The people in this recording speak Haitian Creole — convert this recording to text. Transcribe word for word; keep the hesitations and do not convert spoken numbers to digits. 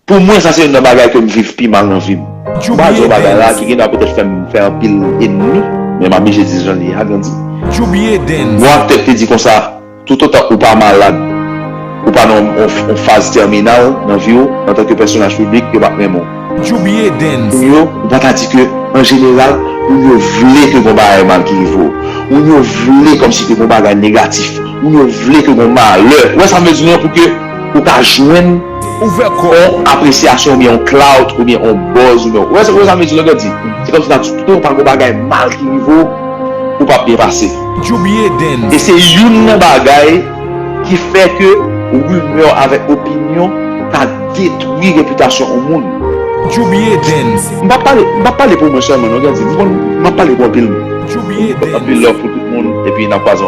Pou mwen, sa se youn nan bagay ke m viv pi mal nan vi m. M pa di yon bagay la ki gen dwa petèt fè m fè anpil enmi, men m aplike di jan li ye a, Gandhi. Bon aktè te di konsa, toutotan ou pa malad, ou pa nan yon, yon, yon faz tèminal nan vi w, antanke pèsonaj piblik, yo p ap renmen w. Moun yo, ou pa ka di ke, an jeneral, moun yo vle ke gon bagay mal ki rive w. Moun yo vle kòmsi ke gon bagay negatif. Moun yo vle ke gon malè. Ou wè sa m vle di w lan, pou ke ou ka jwenn yon apresyasyon oubyen yon clout oubyen yon buzz oubyen, ou wè sa, ou wè sa m vle di w lan, Gandhi? Se kòmsi ta di, toutotan pa gon bagay mal ki rive w, ou p ap byen pase. E se youn nan bagay ki fè ke rimè avèk opinyon ka detwi repitasyon yon moun. M p ap pale, m p ap pale pou mwen sèlman, non, Gandhi. M konn, m ap pale pou anpil moun. Anpil love pou tout moun, epi n ap kwaze ankò.